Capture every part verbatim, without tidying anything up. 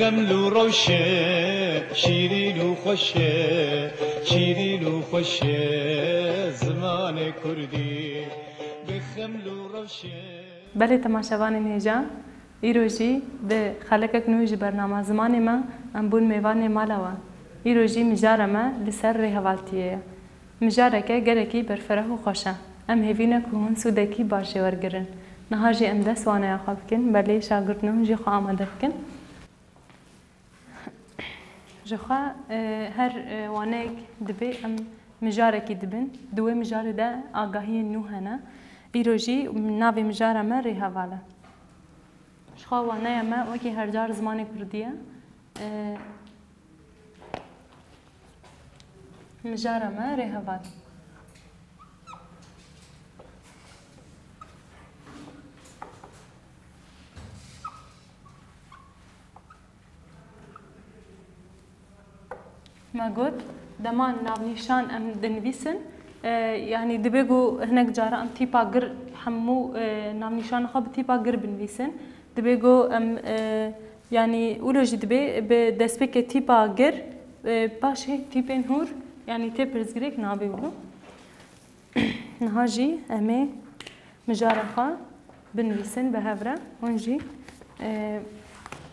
Xeml û rewşe, şîrîn û xweş e, şîrîn û xweş e, zimanê kurdî. Bi xeml û rewşe. Belê temaşevanên hêja, îro jî bi xelekek nû ji bernama zimanê me em bûn mêvanê mala we. Îro jî mijara me li ser rêhevaltiyê ye. Mijareke gelekî berfireh û xweş e. Em hêvî ne ku hûn sûdekî baş jê wergirin. Niha jî em dest waneya xwe bikin, belê şagirdin hûn jî xwe amade bikin. Ji xwe, e, her, e, waneyek dibê em mijarekî dibin. Di wê mijarê de agahiyên nû hene. Îro jî navê mijara me rêheval e. Ji xwe waneya me wekî her car zimanê kurdî ye. E, Mijara me rêheval. Me got, dema navnîşan em dinivîsin, e, yanî dibe ku hinek cara em tîpa gir hemû, e, navnîşana xwe bi tîpa gir binivîsin. Dibe ku em, e, yanî wilo jî dibe bi destpêkê tîpa gir, e, paşê tîpên hûr, yanî tê pirsgirêk nabe wilo. Niha jî em ê mijara xwe binivîsin bi hev re, hûn jî, e,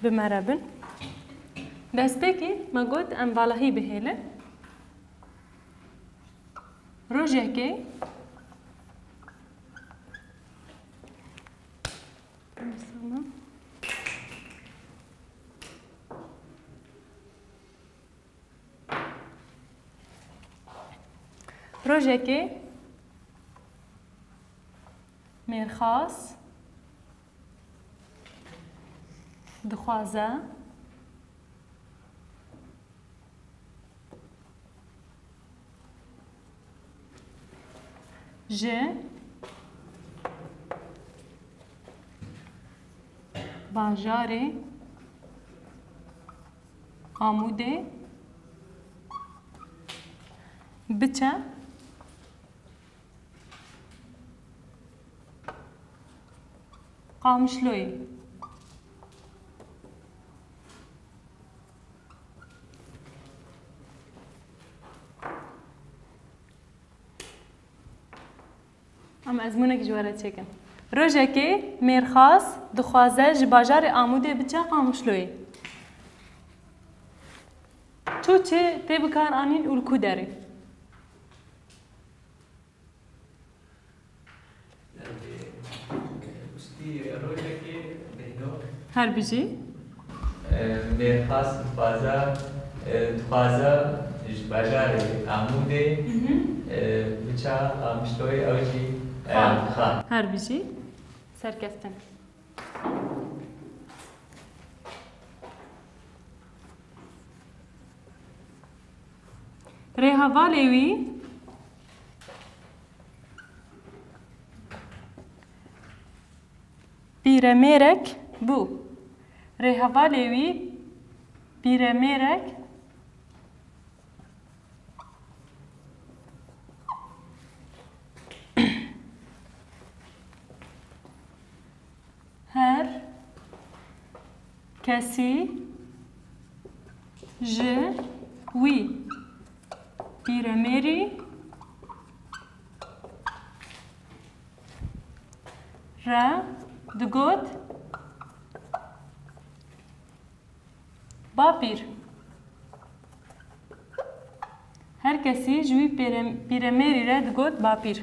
bi me re bin. Destpêkê me got em valahî bihêlin. Rojekê Rojekê mêrxas dixwaze ji bajarê Amûdê biçe Qamişloyê. Em ezmûnek ji we re çêkin. Rojekê mêrxas dixwaze ji bajarê Amûdê biçe Qamişloyê. Çû çi tê bikaranîn û li ku derê? Yanî, piştî rojekê bêhno. Her bijî. E, mêrxas dixwaze, e, dixwaze ji bajarê Amûdê, Mhm. e, biça Qamişloyê ew jî, e, Xal. Xal. Her bijî. Serkeftin. Rêhevalê wî pîremêrek bû. Rêhevalê wî pîremêrek Her kesî ji wî pîremêrî re digot, Bapîr. Her kesî ji wî pêre-, pîremêrî re digot bapîr.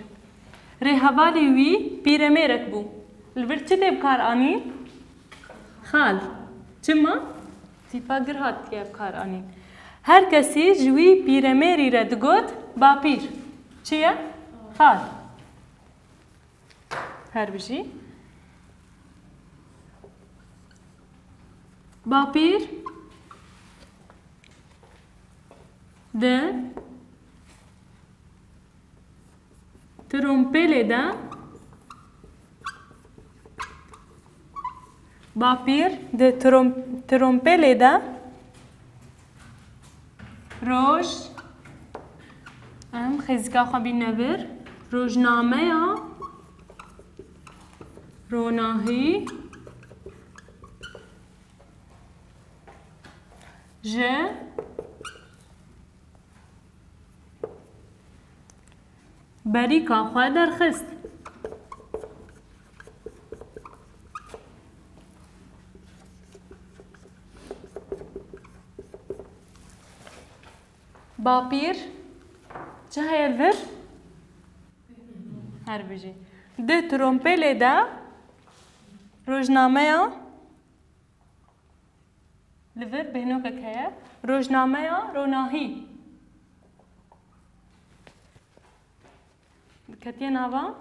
Rêhevalê wî pîremêrek bû. Li vir çi tê bi kar anîn? Xal. Çima? Tîpa gir hatiye bi kar anîn. Her kesî ji wî pîremêrî re digot bapîr. Çi ye? Xal. Her bijî. Bapîr di trompêlê de, bapîr di trom-, trompêlê de Roj, em xêzika xwe bîne vir. Rojnameya Ronahî Ji berîka xwe derxist. Bapîr, çi heye li vir? Her bijî. Di trompêlê de rojnameya li vir bêhnokek heye. Rojnameya Ronahî. Ketiye nava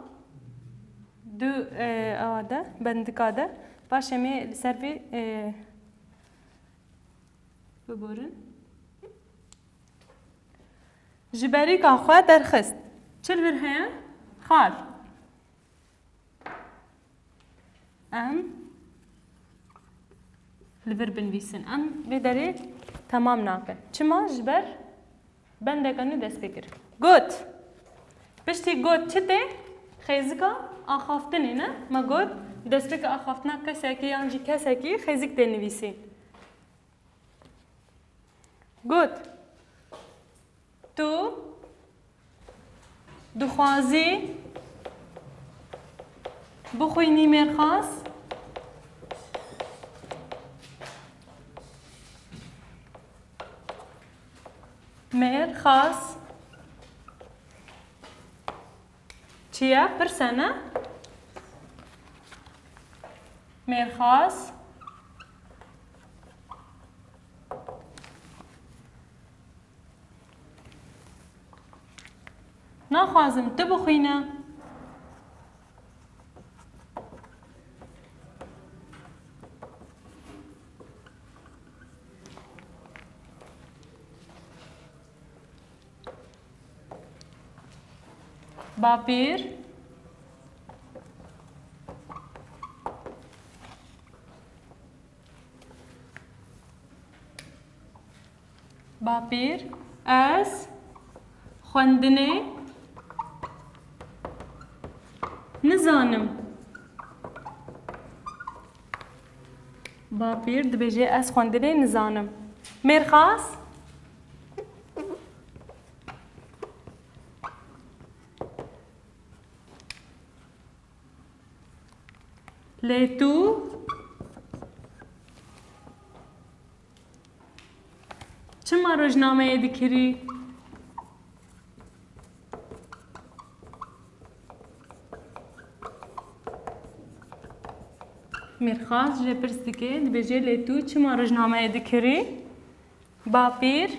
du, e, awa de, bendika de. Paşê me li ser vê, e, biborin. Ji berîka xwe derxist. Çi li vir heye? Xal. Em li vir binivîsin. Em vê derê temam nakin. Çima? Ji ber bendeka nû dest pê kir. Got. Piştî got çi tê? Xêzika axaftinê ne? Me got destpêka axaftina kesekî yan jî kesekî xêzik tê nivîsîn. Got. Tu dixwazî bixwînî mêrxas? Mêrxas. Çi ye? Pirs e ne? Mêrxas. Naxwazim tu bixwîne. Bapîr. Bapîr, ez xwendinê nizanim. Bapîr dibêje, ez xwendinê nizanim. Mêrxas. Lê tu çima rojnameyê dikirî? Mêrxas jê pirs dike, dibêje, lê tu çima rojnameyê dikirî? Bapîr.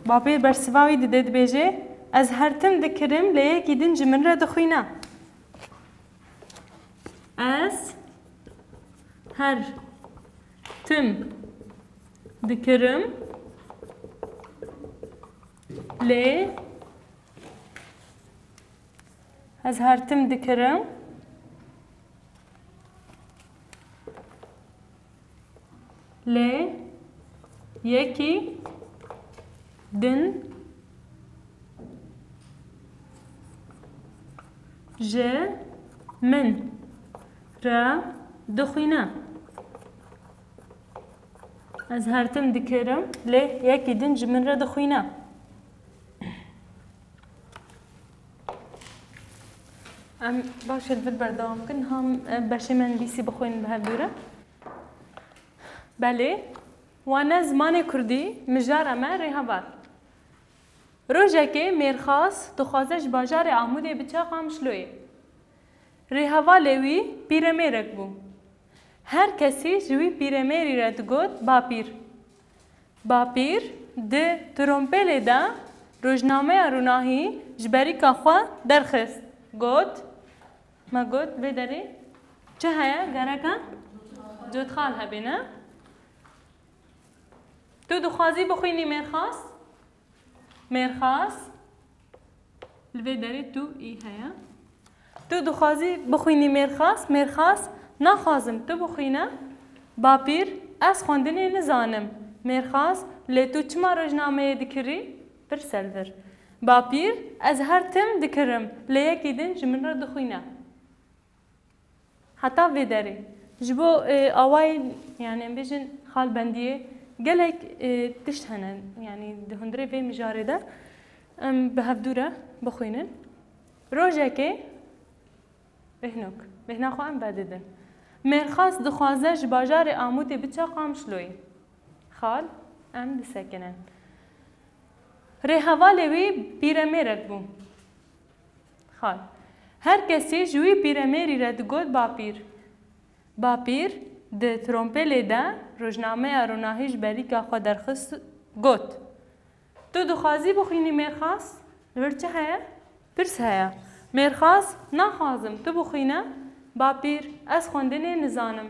Bapîr bersiva wî dide, dibêje, ez her tim dikirim, lê yekî din ji min re dixwîne. Ez her tim dikirim, lê Ez her tim dikirim. Lê yekî din ji min re dixwîne. Ez her tim dikirim, lê yekî din ji min re dixwîne. Em baş e li vir berdewam kin, ham, e, beşê me nivîsî bixwînin bi hev dû re. Belê, wane zimanê kurdî, mijara me rêheval. Rojekê Mêrxas dixwaze ji bajarê Amûdê biçe Qamişloyê. Rêhevalê wî pîremêrek bû. Her kesî ji wî pîremêrî re digot bapîr. Bapîr di trompêlê de rojnameya Ronahî ji berîka xwe derxist. Got, me got, vê derê çi heye? Gereke cotxal hebê, ne? Tu dixwazî bixwînî Mêrxas? Mêrxas. Li vê derê tu î heye. Tu dixwazî bixwînî Mêrxas? Mêrxas, naxwazim tu bixwîne. Bapîr, ez xwendinê nizanim. Mêrxas, lê tu çima rojnameyê dikirî? Pirs e li vir. Bapîr, ez her tim dikirim, lê yekî din ji min re dixwîne. Heta vê derê. Ji bo, e, awayî, yani em bêjin xalbendiyê gelek, e, tişt hene. Yani di hundirê vê mijarê de em bi hevdû re bixwînin. Rojekê bêhnok, bêhna xwe em vedidin. Mêrxas dixwaze ji bajarê Amûdê biçe Qamişloyê. Xal, em disekinin. Rêhevalê wî pîremêrek bû. Xal. Her kesî ji wî pîremêrî re digot bapîr. Bapîr di trompêlê de rojnameya ronahî ji berîka xwe derxist, got: Tu dixwazî bixwînî Mêrxas? Li vir çi heye? Pirs heye. Mêrxas: Naxwazim tu bixwîne. Bapîr: Ez xwendinê nizanim.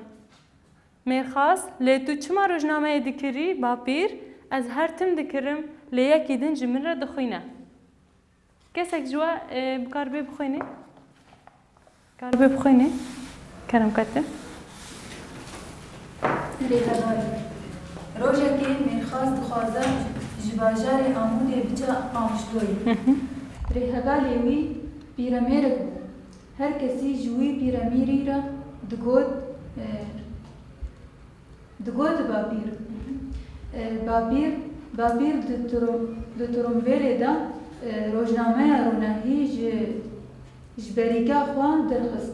Mêrxas: Lê tu çima rojnameyê dikirî? Bapîr: Ez her tim dikirim, lê yekî din ji min re dixwîne. Kesek ji we, e, bikaribe bixwîne? Karibe bixwîne? Kerem kete. Rêheval. Rojekê Mêrxas dixwaze ji bajarê Amûdê biçe Qamişloyê. Hı hı. Rêhevalê wî pîremêrek bû. Her kesî ji wî pîremîrî re digot, e, digot bapîr. E, bapîr, bapîr di tiro-, di tirombêlê de, e, rojnameya ronahî ji, ji berîka xwe derxist.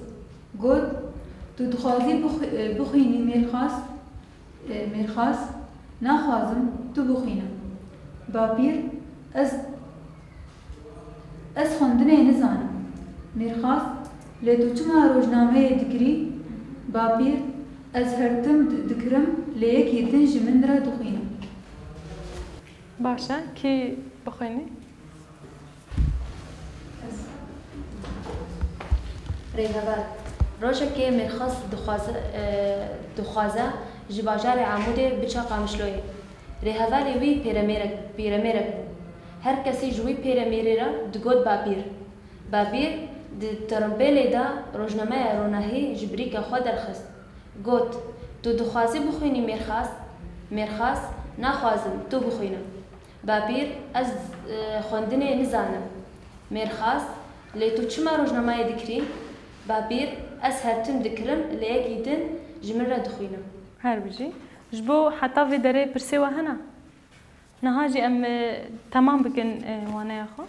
Got: Tu dixwazî bixw-, e, bixwînî Mêrxas? E, Mêrxas: Naxwazim tu bixwîne. Bapîr: Ez, ez xwendinê nizanim. Mêrxas: Lê tu çima rojnameyê dikirî? Bapîr: Ez her tim di-, dikirim, lê yekî din ji min re dixwîne. Baş e, kî bixwînî? Rêheval. Rojekê Mêrxas dixwaze, e, dixwaze ji bajarê Amûdê biçe Qamişloyê. Rêhevalê wî pêremêrek, pîremêrek bû. Her kesî ji wî pêremêrê re digot bapîr. Bapîr di tirompêlê de rojnameya ronahî ji birîka xwe derxist. Got: Tu dixwazî bixwînî Mêrxas? Mêrxas: Naxwazim tu bixwîne. Bapîr: Ez, e, xwendinê nizanim. Mêrxas: Lê tu çima rojnameyê dikirî? Bapîr: Ez her tim dikirim, lê yekî din ji min re dixwîne. Her bijî. Ji bo heta vê derê pirsê we hene? Niha jî em, e, temam bikin, e, waneya xwe.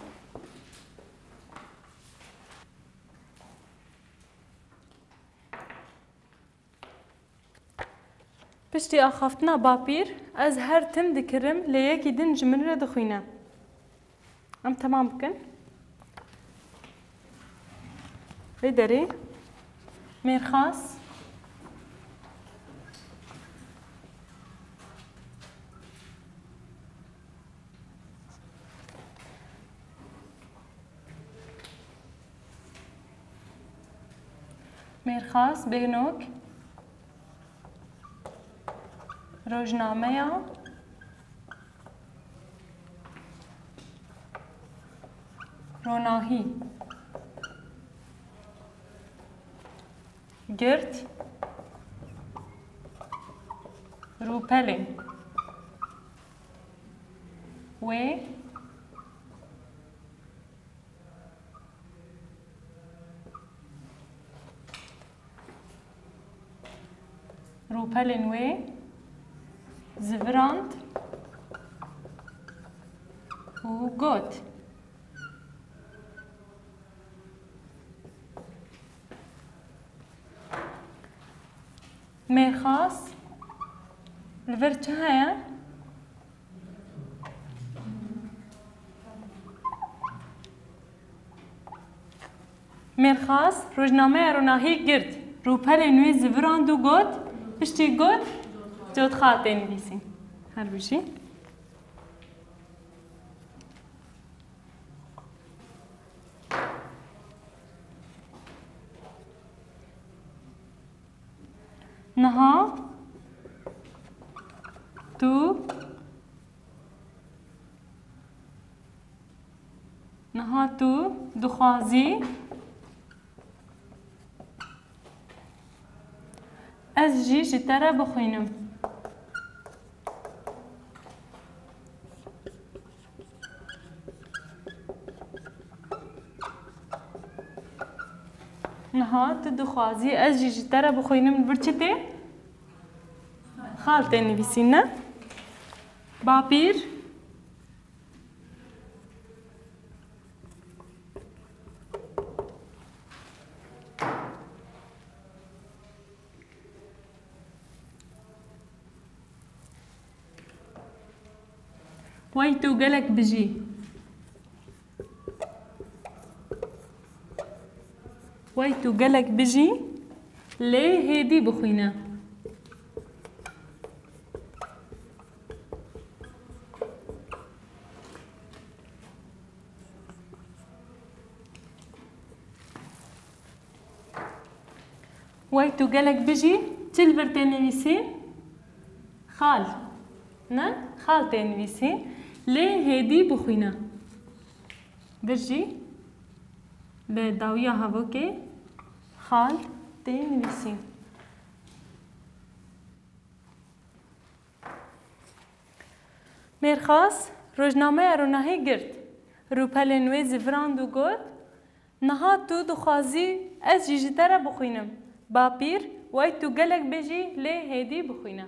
Piştî axaftina bapîr, ez her tim dikirim, lê yekî din ji min re dixwîne. Em temam bikin. Vê derê Mêrxas. Mêrxas, bêhnok, rojnameya ronahî, gird, rûpelên wê Rûpelên wê zivirand û got: Mêrxas, li vir çi heye? Mêrxas rojnameya ronahî girt, rûpelên wê zivirand û got, piştî got, cotxatê nivîsî. Her bijî. Niha tu, niha tu dixwazî ez jî ji te re bixwînim. Niha tu dixwazî ez jî ji te re bixwînim, vir çi tê? Xal tê nivîsîn, ne? Bapîr. Wey tu gelek bijî. Wey tu gelek bijî, lê hêdî bixwîne. Wey tu gelek bijî, çi li vir tê nivîsîn? Xal. Ne? Xal tê nivîsîn. Lê hêdî bixwîne. Vir jî bi dawiya hevokê xal tê nivîsîn. Mêrxas rojnameya ronahî girt, rûpelên wê zivirand û got, niha tu dixwazî ez jî ji te re bixwînim. Bapîr, wey tu gelek bijî, lê hêdî bixwîne.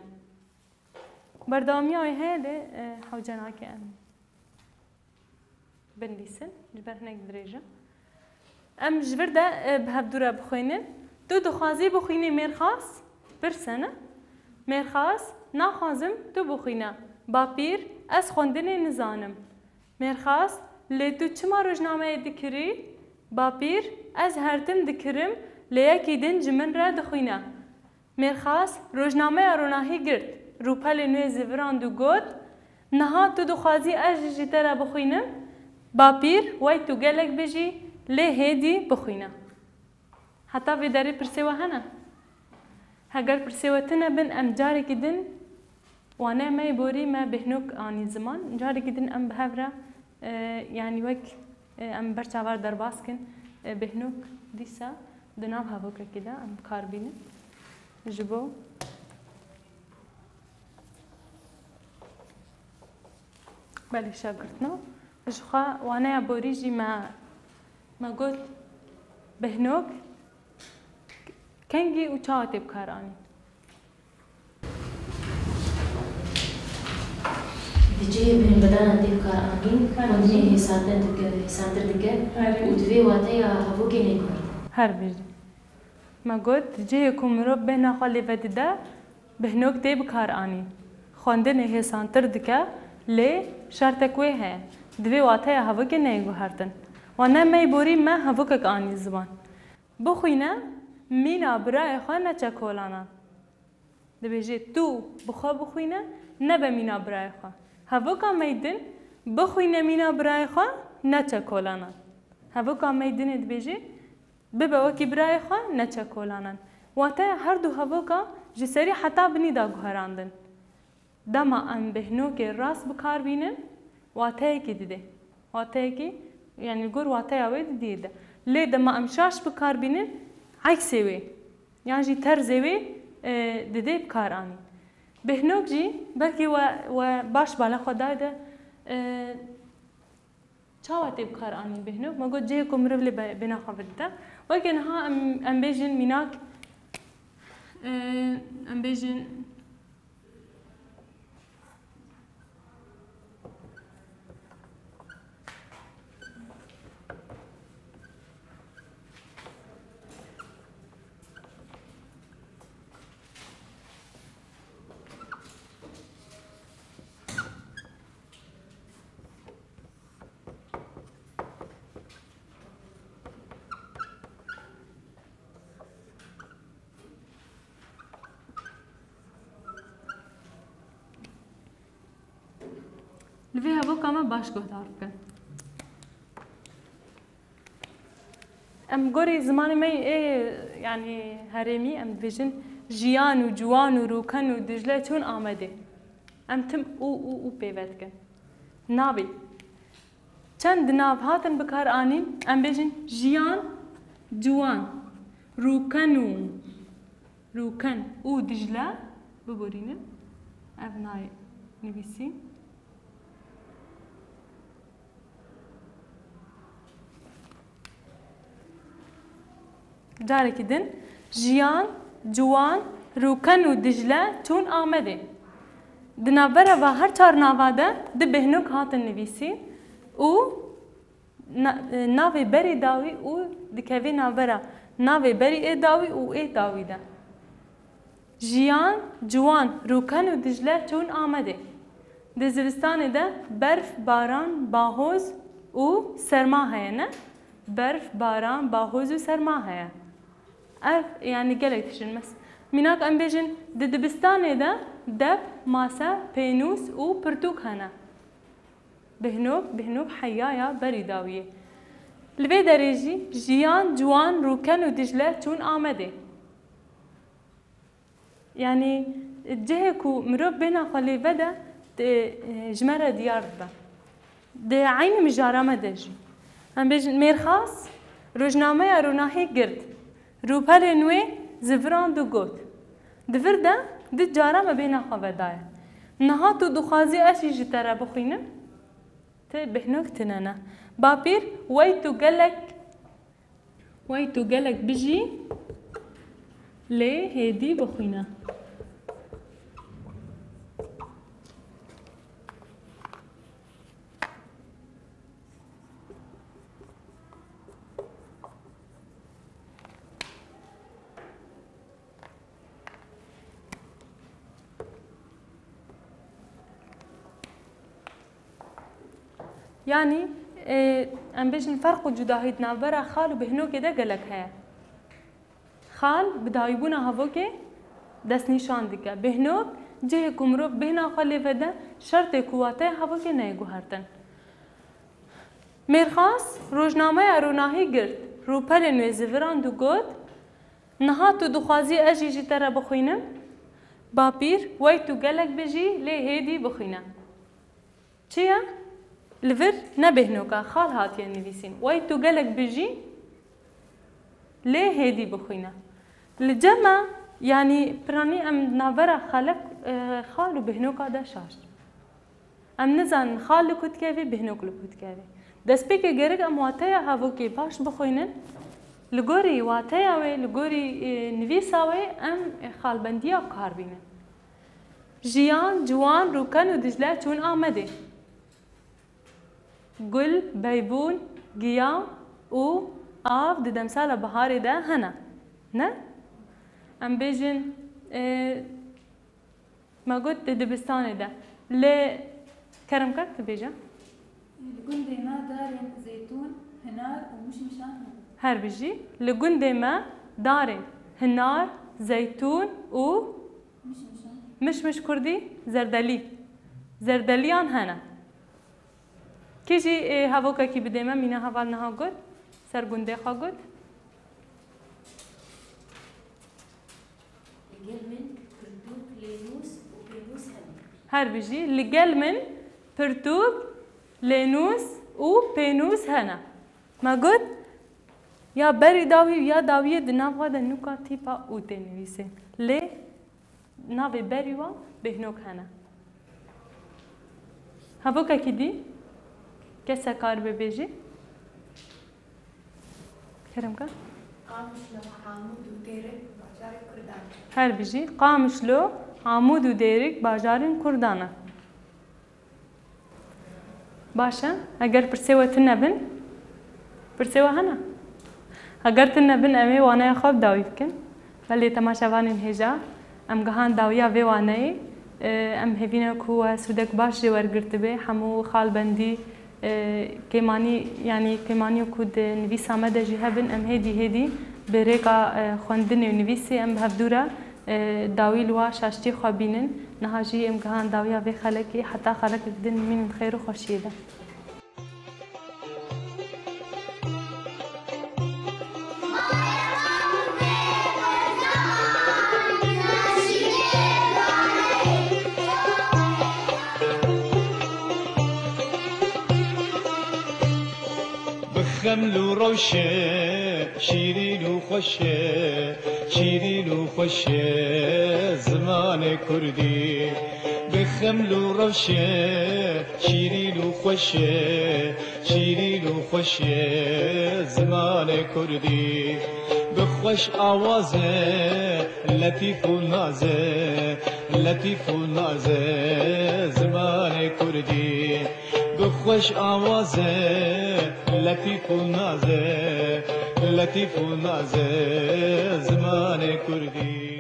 Berdewamiya wê heye, lê, e, hewce nake em binivîsin, ji ber hinek dirêj e. Em ji vir de, e, bi hevdû re bixwînin. Tu dixwazî bixwînî mêrxas? Pirs e, ne? Mêrxas, naxwazim tu bixwîne. Bapîr, ez xwendinê nizanim. Mêrxas, lê tu çima rojnameyê dikirî? Bapîr, ez her tim dikirim, lê yekî din ji min re dixwîne. Mêrxas rojnameya ronahî girt, rûpelên wê zivirand û got, niha tu dixwazî ez jî ji te re bixwînim? Bapîr, wey tu gelek bijî, lê hêdî bixwîne. Heta vê derê pirsê we hene? Heger pirsê we tune bin, em carekî din, wane me yê borî me Bêhnok anî ziman, carekî din em bi hev re, e, yanî wek, e, em ber çavar derbas kin, e, Bêhnok dîsa di nav hevokekî de em bi kar bînin. Ji bo Belê, şagirtina. Ji xwe waneya borî jî me, me got, Bêhnok kengî û çawa tê bikaranîn? Di cihê bihînvidanan tê bikaranîn, xwendinê hêsantir dike, hêsantir dike û divê wateya hevokê neyê guhertin. Her bijî. Me got, di cihê ku mirov bêhna xwe lê vedide, bêhnok tê bikaranîn. Xwendinê hêsantir dike, lê şertek wê heye, divê wateya hevokê neyê guhertin. Wane me yê borî me hevokek anî ziman. Bixwîne, mîna birayê xwe neçe kolanan. Dibêje, tu bi xwe bixwîne, nebe mîna birayê xwe. Hevoka me yê din, bixwîne mîna birayê xwe, neçe kolanan. Hevoka me yê dinê dibêje, bibe wekî birayê xwe, neçe kolanan. Wateya her du hevoka ji serî heta binî da guherandin. Dema em bêhnokê rast bi kar bînin, wateyekî dide. Wateyekî, yanî li gor wateya wê di diyê de. Lê dema em şaş bi kar bînin, eksê wê, yan jî terzê wê, e, didê bi kar anîn. Bêhnok jî belkî we, we baş bala xwe dayde, e, çawa tê bi kar anîn bêhnok? Me got cihê ku mirov lê be-, bêhna xwe vedide. Weke niha em, em bêjin mînak, e, em bêjin Li vê hevoka me baş guhdar bikin. Em gorî zimanê me yê, yanî herêmî, em dibêjin jiyan û ciwan û rûken û Dicle çûn Amedê. Em tim û, û, û pêve dikin. Nabê. Çend di nav hatin bi kar anîn, em bêjin jiyan, ciwan, rûken û, rûken û Dicle, biborînin. Ev nayê nivîsîn. Carekî din, Jiyan, Ciwan, Rûken û Dicle çûn Amedê. Di navbera va her çar nava de du bêhnok hatin nivîsîn û na-, e, navê berê dawî û dikevê navbera navê berî ê dawî û ê dawî de. Jiyan, Ciwan, Rûken û Dicle çûn Amedê. Di zivistanê de berf, baran, bahoz û serma heye, ne? Berf, baran, bahoz û serma heye. Ev, yanî gelek tişt in. Mes-, mînak em bêjin, di dibistanê de dep, mase, pênûs û pirtûk hene. Bêhnok, bêhnok heya ya berî dawiyê. Li vê derê jî Jiyan, Ciwan, Rûken û Dicle çûn Amedê. Yanî cihê ku mirov bêhna xwe lê vede, di, e, ji me re diyar dibe. Di eynî mijara me de jî. Em bêjin, Mêrxas rojnameya Ronahî girt. Rûpelên wê zivirand û got, Di vir de du cara me bêhna xwe vedaye. Niha tu dixwazî ez jî ji te re bixwînim? Ti bêhnok tune ne. Bapîr, wey tu gelek, wey tu gelek bijî, lê hêdî bixwîne. Yanî, e, em bêjin ferq û cudahî di navbera xal û bêhnokê de gelek heye. Xal bi dawîbûna hevokê destnîşan dike. Bêhnok cihê ku mirov bêhna xwe lê vede, şertê ku wateya hevokê neyê guhertin. Mêrxas rojnameya Ronahî girt, rûpelên wê zivirand û got, Niha tu dixwazî ez jî ji te re bixwînim? Bapîr, wey tu gelek bijî, lê hêdî bixwîne. Çi ye? Li vir ne bêhnoka xal hatiye nivîsîn. Wey tu gelek bijî, lê hêdî bixwîne. Li cem me, yanî piranî em navbera xalek, e, xal û bêhnoka de şaş. Em nizanin xal li ku dikeve, bêhnok li ku dikeve. Destpêkê gerek em wateya hevokê baş bixwînin. Li gorî wateya wê, li gorî, e, nivîsa wê em, e, xalbendiya kar bînin. Jiyan, Ciwan, Rûken û Dicle çûn Amedê. Gul, beybûn, giya û av di demsala biharê de hene. Ne? Em bêjin, e, me got di dibistanê de. Lê kerem ke tu bêje. Li gundê me darên zeytûn, hinar û mişmişan hene. Her bijî. Li gundê me darên hinar, zeytûn û Mişmiş kurdî, zerdelî. Zerdeliyan hene. Kî jî, e, hevokekî bidê me, mîna heval niha got, ser gundê xwe got. Li gel min pirtûk, lênûs û pênûs hene. Her bijî, li gel min pirtûk, lênûs û pênûs hene. Me got, ya berî dawî ya dawiyê di nav xwe de nûka tîpa û tê nivîsê. Lê navê berî wan bêhnok hene. Hevokekî dî, kes e karibe bêjî? Kerem ke. Qamişlo, Amûd û Dêrik bajarên Kurdan. Her bijî. Qamişlo, Amûd û Dêrik bajarên Kurdan e. Baş e. Eger pirsê we tune bin, pirsê we hene? Eger tune bin, em ê waneya xwe bi dawî bikin. Belê temaşevanên hêja, em gihan dawiya vê waneyê. E, em hêvî ne ku we sûdek baş jê wergirtibe. Hemû xalbendî, e, kêmanî, yanî kêmanî ku di nivîsa me de jî hebin, em hêdî hêdî bi rêka, e, xwendinê û nivîsê em bi hevdû re e, dawî li wa şaştiyê xwe bînin. Niha jî em gihan dawiya vê xelekê, heta xelekek din mînin xêr û xweşiyê de. Bi xeml û rewşe, şîrîn û xweş e, şîrîn û xweş e zimanê kurdî. Bi xeml û rewşe, şîrîn û xweş e, şîrîn û xweş e zimanê kurdî. Bi xweş awaze, letîf û naze, letîf û naze, zimanê kurdî. Bi xweş awaze, letîf û naze, letîf û naze, zimanê kurdî.